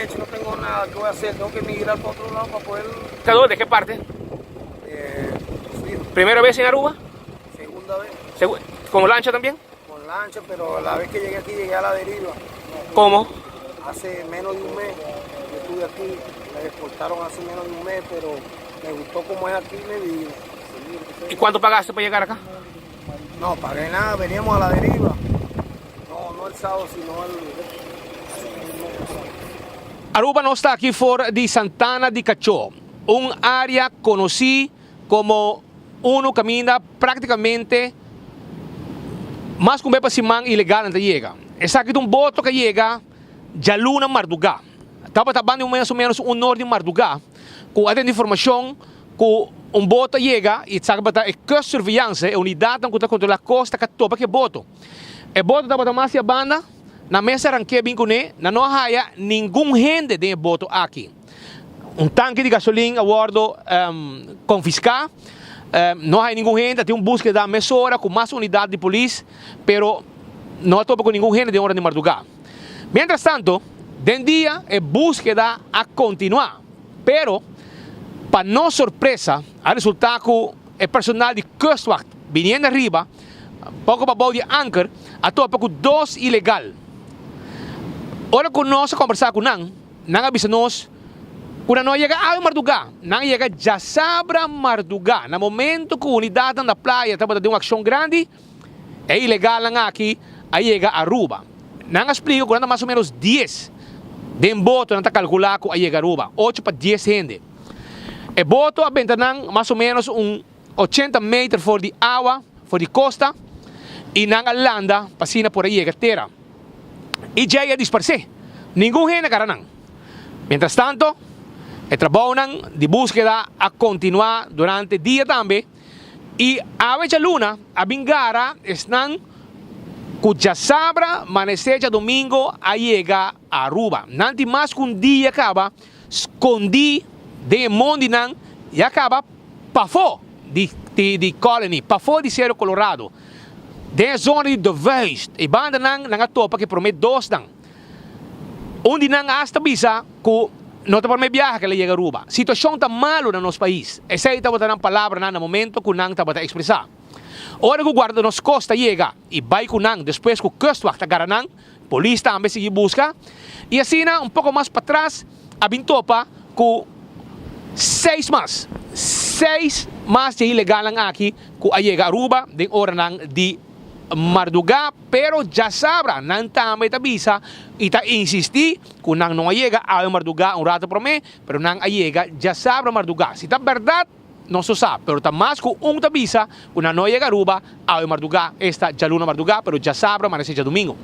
leche, no tengo nada, ¿qué voy a hacer? Tengo que migrar para otro lado para poder... ¿De qué parte? Sí. ¿Primera vez en Aruba? Segunda vez. ¿Con lancha también? Con lancha, pero la vez que llegué aquí llegué a la deriva. ¿Cómo? Hace menos de un mes que estuve aquí, me deportaron hace menos de un mes, pero me gustó cómo es aquí y me vine. ¿Y cuánto pagaste para llegar acá? No, pagué nada, veníamos a la deriva. No, no el sábado, sino el... Aruba nos ta aki for di Santana di Cachó, un area conoci como uno caminda practicamente mas cu un bes pa siman ilegalnan ta yega. Esaki ta un boto cu a yega djaluna marduga. Tabata banda di mas o menos un or di marduga cu a tene informacion cu un boto a yega y esaki tabata e kustsurveillance, e unidadnan cu ta controla costa cu a topa cu e boto. E boto tabata mas di a banda, nan mes a ranke bin cune, nan no a haya ningun hende den e boto aki. Un tanke di gasolin a wordo confisca, no a haya ningun hende, a tin un buskeda mesora cu mas unidad di polis, pero no a topa cu ningun hende den ora di marduga. Mientras tanto, den dia e buskeda a continua, pero pa nos sorpresa a resulta cu e personal di Kustwacht biniendo ariba, poco pabou di anker, a topa cu dos ilegal. Ora cu nos a combersa cu nan, nan a bisa nos cu nan no a yega awe marduga, nan a yega djasabra marduga. Na momento cu unidadnan na playa tabata den un accion grandi, e ilegalnan aki a yega Aruba. Nan a splica cu nan ta mas o menos dies den boto, nan ta calcula cu a yega Aruba, ocho pa dies hende. E boto a benta nan mas o menos un ochenta meter for di awa, for di costa, y nan a landa pa asina por a yega tera. Y djey a disparce. Ningun hende a gara nan. Mientras tanto, e trabounan di buskeda a continua durante dia tambe, y awe djaluna a bin gara esnan cu djasabra manece djadomingo a yega Aruba. Nan tin mas cu un dia caba Skondí den e mondinan ya kaba pafó di di Colony, pafó di Cerro Colorado, den e zona di De Vuist. E bandanan nan a topa ku e promé dosnan. Un di nan asta bisa ku no ta promé biaha ku el a yega Aruba. Situashon ta malu na nos pais. Esei tabata nan palabranan na momento ku nan tabata ekspresá. Ora ku guarda nos kosta yega i bai ku nan despues ku Kustwacht a gara nan, Polis tambe sigui buska y asina un poco mas patras a bin topa cu seis mas, seis mas di e ilegalnan aki cu a yega Aruba den oranan di marduga, pero djasabra nan tambe ta bisa y ta insisti cu nan no a yega awe marduga un rato prome, pero nan a yega djasabra marduga. Si ta berdad. Nos no sa, pero ta mas ku un ta bisa ku nan no a yega Aruba awe mardugá, esta djaluna mardugá, pero djasabra manesé djadumingu.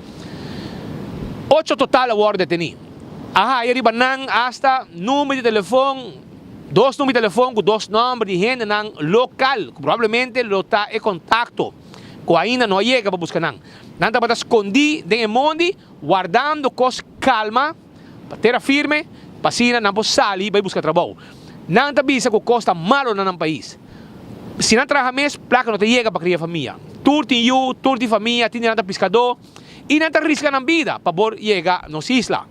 Ocho total a wòrdu detení. A haya riba nan asta number di telefon, dos number di telefon ku dos nòmber di hendenan lokal ku probablemente lo ta e kontakto ku ainda no a yega pa buska nan. Nan tabata skondí den e mondi wardando kos kalma. Pa tera firme, pa asina nan por sali bai buska trabou. Nan ta bisa ku kos ta malo na nan pais. Si nan traha mes, plaka no ta yega pa kria famia. Tur tin yu, tur tin famia, tin di nan ta piskadó i nan ta riska nan bida pa por yega nos isla.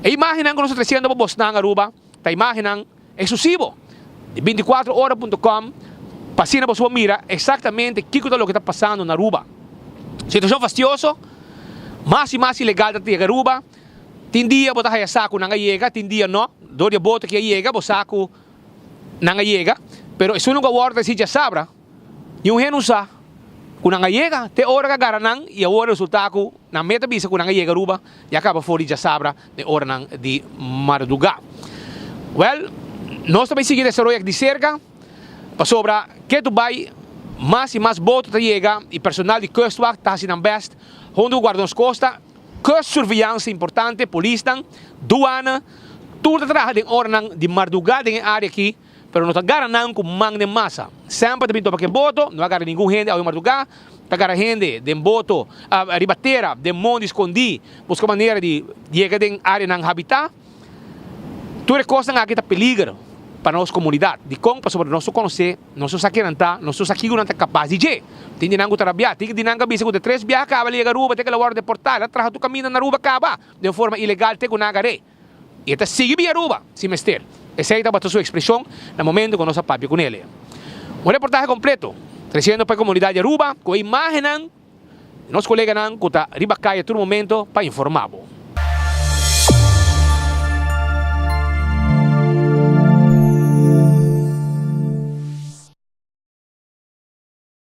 E imágennan ku nos ta tresiendo pa bosnan Aruba ta imágennan eksklusivo di bintikuatro ora punto com pa asina boso por mira eksaktamente kiko ta loke ta pasando na Aruba. Situashon fastioso, mas i mas ilegal ta yega Aruba. Tin dia bo ta haya sa ku nan a yega, tin dia no. Dor di e boto ki a yega, bo sa ku nan a yega. Pero esun ku a wòrdu ta disi djasabra, niun hende no sa ku nan a yega. Te ora ku a gara nan i awor a resultá ku nan meta bisa ku nan a yega Aruba, ya kaba for di djasabra den oranan di mardugá. Wèl, nos ta bai sigui desaroyo aki di serka, pasobra ketu bai mas i mas boto ta yega i personal di Kustwacht ta hasi nan bèst huntu ku Guarda Nos Kosta. Kustsurveillance importante, polisnan, duana, tur ta traha den oranan di mardugá den e área aki, pero no ta gara nan ku man den masa. Semper ta bin topa ku e boto, no a gara ningun hende awe mardugá, ta gara hende den boto riba tera, den mondi skondí, buska manera di yega den áreanan habitá. Tur e kosnan aki ta peliger pa nos komunidat. Dikon? Pasobra nos no konosé, nos no sa ken nan ta, nos no sa kiko nan ta kapas di dje. Tin di nan ku ta rabiá, tin di nan ku a bisa ku ta tres biaha kaba el yega Aruba te ku el a wòrdu deportá, el a traha tur kaminda na Aruba kaba den forma ilegal te ku nan a gar'é. Y e ta sigui bin Aruba, si mester. Esey tabata su expresion na momento cu nos a papia cu nele. Un reportahe completo, treciendo pa e comunidad di Aruba cu e imagennan di nos coleganan cu ta riba caya tur momento pa informa bo.